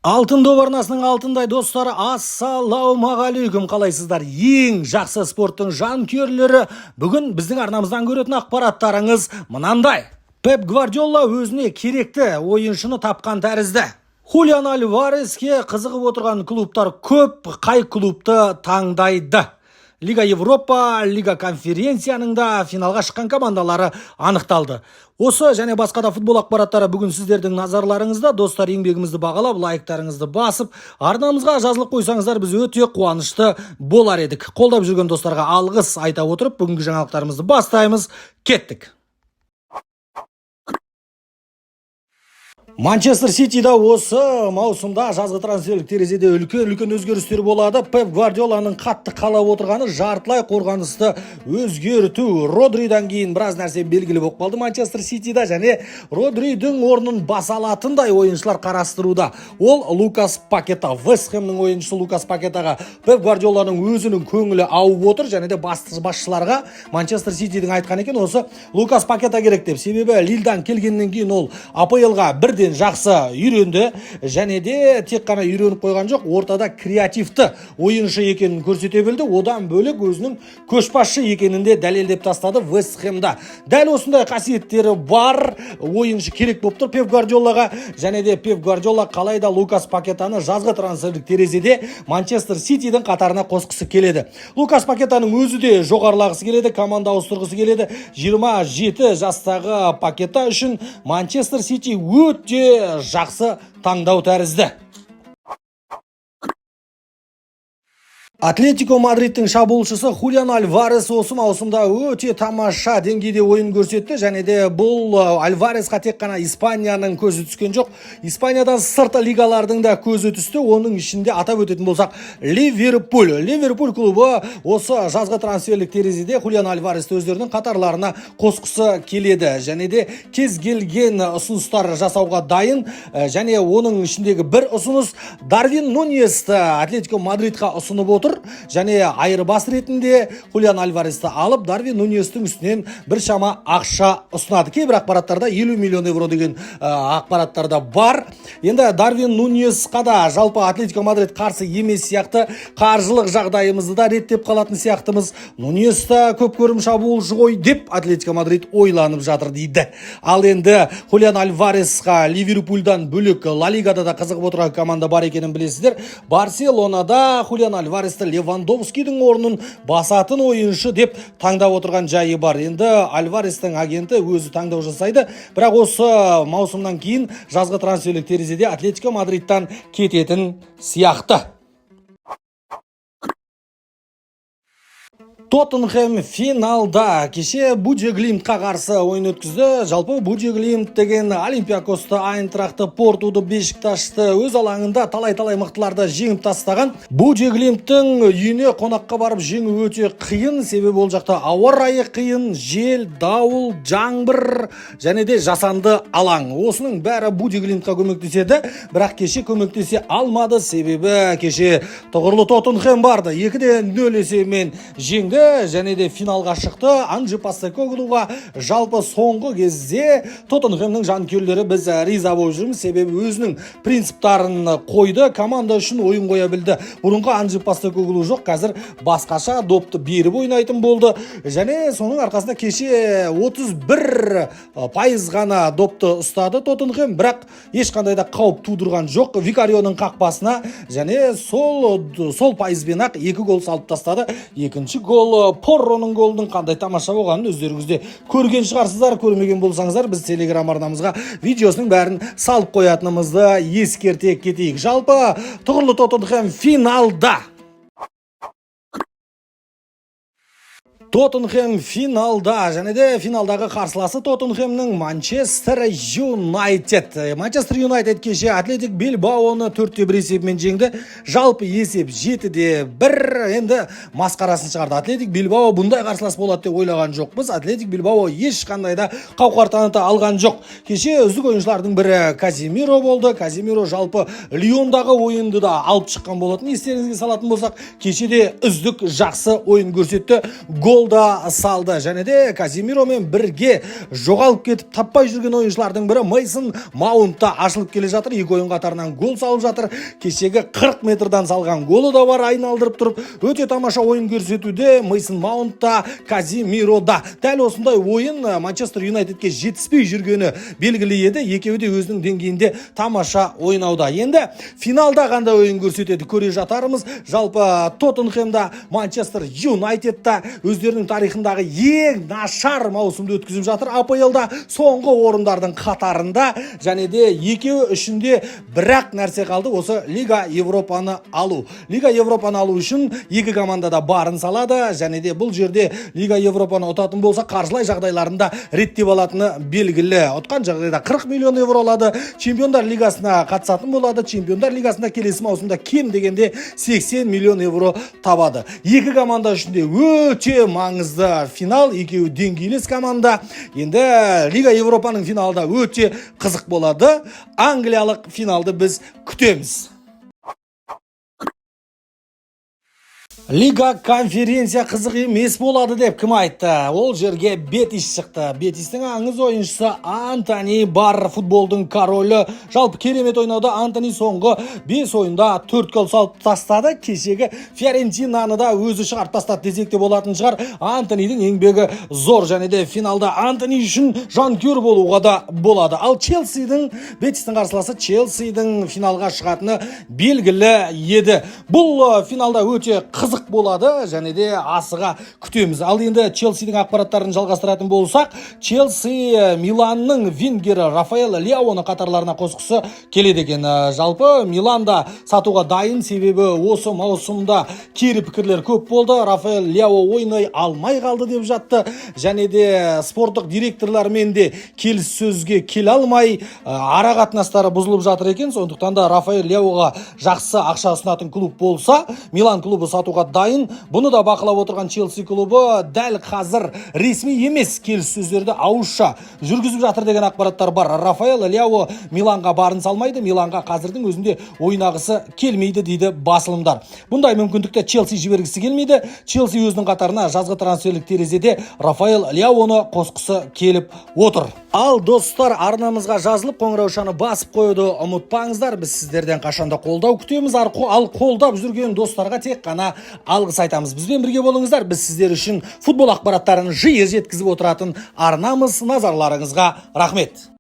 Алтын доп арнасының алтындай достары, ассалаумағалейкум, қалайсыздар? Ең жақсы спорттың жанкүйерлері, бүгін біздің арнамыздан көретін ақпараттарыңыз мынандай. Пеп Гвардиола өзіне керекті ойыншыны тапқан тәрізді. Хулиан Альвареске қызығып отырған клубтар көп, қай клубты таңдайды? Лига Европа, Лига Конференцияның да финалға шыққан командалары анықталды. Осы және басқа да футбол ақпараттары бүгін сіздердің назарларыңызда. Достар, еңбегімізді бағалап, лайктарыңызды басып, арнамызға жазылып қойсаңыздар, біз өте қуанышты болар едік. Қолдап жүрген достарға алғыс айта отырып, бүгінгі жаңалықтарымызды бастаймыз. Кеттік. Манчестер Ситида осы маусымда жазғы трансферлік терезеде үлкен-үлкен өзгерістер болады. Пеп Гвардиоланың қатты қалап отырғаны жартылай қорғанысты өзгерту. Родридан кейін біраз нәрсе белгілі болып қалды Манчестер Ситида және Родридің орнын баса алатындай ойыншылар қарастыруда. Ол Лукас Пакета, Вест Хэмнің ойыншысы Лукас Пакетаға Пеп Гвардиоланың өзінің көңілі ауып отыр және де басшыларға Манчестер Ситидің айтқан екен, осы Лукас Пакета керек деп. Себебі Лильдан келгеннен кейін ол АПЛ-ға бірден жақсы үйренді және де тек қана үйреніп қойған жоқ, ортада креативті ойыншы екенін көрсете білді. Одан бөлек өзінің көшбасшы екенін де дәлелдеп тастады Вест Хэмда. Дәл осындай қасиеттері бар ойыншы керек болып тұр Пеп Гвардиолаға және де Пеп Гвардиола қалай да Лукас Пакетаны жазғы трансферлік терезеде Манчестер Ситидің қатарына қосқысы келеді. Лукас Пакетаның өзі де жоғарылағысы келеді, команда ауыстырғысы келеді. 27 жастағы Пакета үшін Манчестер Сити өте жақсы таңдау тәрізді. Атлетико Мадридтің шабуылшысы Хулиан Альварес осы маусымда өте тамаша деңгейде ойын көрсетті және де бұл Альваресқа тек қана Испанияның көзі түскен жоқ. Испаниядан сырт лигалардың да көзі түсті. Оның ішінде атап өтетін болсақ Ливерпуль. Ливерпуль клубы осы жазғы трансферлік терезеде Хулиан Альваресті өздерінің қатарларына қосқысы келеді және де кез келген ұсыныстар жасауға дайын. Және оның ішіндегі бір ұсыныс Дарвин Нуньесті Атлетико Мадридқа ұсынып отыр және айырбас ретінде Хулиан Альваресті алып, Дарвин Нуньестің үстінен біршама ақша ұсынады. Кейбір ақпараттарда 50 миллион евро деген ақпараттар да бар. Енді Дарвин Нуньесқа да жалпы Атлетико Мадрид қарсы емес сияқты, қаржылық жағдайымызды да реттеп қалатын сияқтымыз. Нуньес та көп көрім шабуылшы ғой деп Атлетико Мадрид ойланып жатыр дейді. Ал енді Хулиан Альваресқа Ливерпульдан бөлек Ла Лигада да қызығып отырған команда бар екенін білесіздер. Барселонада Хулиан Альваресті Левандовскийдің орнын басатын ойыншы деп таңдап отырған жайы бар. Енді Альварестің агенті өзі таңдау жасайды, бірақ осы маусымнан кейін жазғы трансферлік терезеде Атлетико Мадридтан кететін сияқты. Тоттенхэм финалда кеше Буде Глимтқа қарсы ойын өткізді. Жалпы Буде Глимт деген Олимпиакосты, Айнтрахты, Портуды, Бешикташты өз алаңында талай-талай мықтыларды жеңіп тастаған. Буде Глимттің үйіне қонаққа барып жеңу өте қиын, себебі ол жақта ауа райы қиын, жел, дауыл, жаңбыр және де жасанды алаң. Осының бәрі Буде Глимтқа көмектеседі, бірақ кеше көмектесе алмады, себебі кеше тұғырлы Тоттенхэм барды. 2-0 есебімен жеңді және де финалға шықты. Анжи Постекоглуға жалпы соңғы кезде Тоттенхэмнің жанкүйерлері біз риза болып жүрміз, себебі өзінің принциптарын қойды, команда үшін ойын қоя білді. Бұрынғы Анжи Постекоглу жоқ, қазір басқаша допты беріп ойнайтын болды және соның арқасында кеше 31% ғана допты ұстады Тоттенхэм, бірақ ешқандай да қауіп тудырған жоқ Викарионың қақпасына және сол пайызбен ақ екі гол салып тастады. Екінші гол Порроның голының қандай тамаша болғанын өздеріңіз де көрген шығарсыздар. Көрмеген болсаңыздар, біз телеграм арнамызға видеосының бәрін салып қоятынымызды ескерте кетейік. Жалпы тұғырлы Тоттенхэм финалда. Тоттенхэм финалда және де финалдағы қарсыласы Тоттенхэмнің Манчестер Юнайтед. Манчестер Юнайтед кеше Атлетик Бильбаоны 4-1 есебімен жеңді. Жалпы есеп 7-1. Енді масқарасын шығарды. Атлетик Бильбао бұндай қарсылас болады деп ойлаған жоқпыз. Атлетик Бильбао ешқандай да қауқар таныта алған жоқ. Кеше үздік ойыншылардың бірі Казимиро болды. Казимиро жалпы Лиондағы ойынды да алып шыққан болатын. Естеріңізге салатын болсақ, кеше де үздік жақсы ойын көрсетті. Гол гол да салды. Және де Казимиромен бірге жоғалып кетіп таппай жүрген ойыншылардың бірі Мейсон Маунт та ашылып келе жатыр. Екі ойын қатарынан гол салып жатыр. Кешегі 40 метрдан салған голы да бар, айналдырып тұрып. Өте тамаша ойын көрсетуде Мейсон Маунт та, Казимиро да. Дәл осындай ойын Манчестер Юнайтедке жетіспей жүргені белгілі еді. Екеуі де өзінің деңгейінде тамаша ойнауда. Енді финалда қандай ойын көрсетеді, көре жатармыз. Жалпы Тоттенхэмда, Манчестер Юнайтедта өздерінің тарихындағы ең нашар маусымды өткізіп жатыр. АПЛ-да соңғы орындардың қатарында, және де екеуі үшін де бір-ақ нәрсе қалды: осы Лига Европаны алу. Лига Европаны алу үшін екі команда да барын салады, және де бұл жерде Лига Европаны ұтатын болса, қаржылай жағдайларында реттеп алатыны белгілі. Ұтқан жағдайда 40 миллион евро алады, Чемпиондар лигасына қатысатын болады. Чемпиондар лигасында келесі маусымда кем дегенде 80 миллион евро табады. Екі команда үшін де өте маңызды финал, екеуі деңгейлес команда. Енді Лига Европаның финалы да өте қызық болады. Англиялық финалды біз күтеміз. Лига конференция қызық емес болады деп кім айтты? Ол жерге Бетис шықты. Бетистің аңыз ойыншысы Антони бар, футболдың королі. Жалпы керемет ойнауда. Антони соңғы 5 ойында 4 гол салып тастады. Кешегі Фиорентинаны да өзі шығарып тастады десек те болатын шығар. Антонидің еңбегі зор, және де финалда Антони үшін жанкүйер болуға да болады. Ал Челсидің, Бетистің қарсыласы Челсидің финалға шығатыны белгілі еді. Бұл финалда өте қызық болады, және де асыға күтеміз. Ал енді Челсидің ақпараттарын жалғастыратын болсақ, Челси Миланның вингері Рафаэл Леаоны қатарларына қосқысы келеді екен. Жалпы Милан да сатуға дайын, себебі осы маусымда кері пікірлер көп болды. Рафаэл Леао ойнай алмай қалды деп жатты, және де спорттық директорлармен де келіссөзге келе алмай, ара қатынастары бұзылып жатыр екен. Сондықтан да Рафаэль Леоға жақсы ақша ұсынатын клуб болса, Милан клубы сатуға дайын. Бұны да бақылап отырған Челси клубы дәл қазір ресми емес келіссөздерді ауызша жүргізіп жатыр деген ақпараттар бар. Рафаэль Лео Миланға барын салмайды, Миланға қазірдің өзінде ойнағысы келмейді дейді басылымдар. Бұндай мүмкіндікті Челси жібергісі келмейді. Челси өзінің қатарына жазғы трансферлік терезеде Рафаэль Леоны қосқысы келіп отыр. Ал достар, арнамызға жазылып, қоңыраушаны басып қоюды ұмытпаңыздар. Біз сіздерден қашанда қолдау күтеміз. Ал қолдап жүрген достарға тек қана алғыс айтамыз. Бізбен бірге болыңыздар. Біз сіздер үшін футбол ақпараттарын жиі жеткізіп отыратын арнамыз. Назарларыңызға рахмет.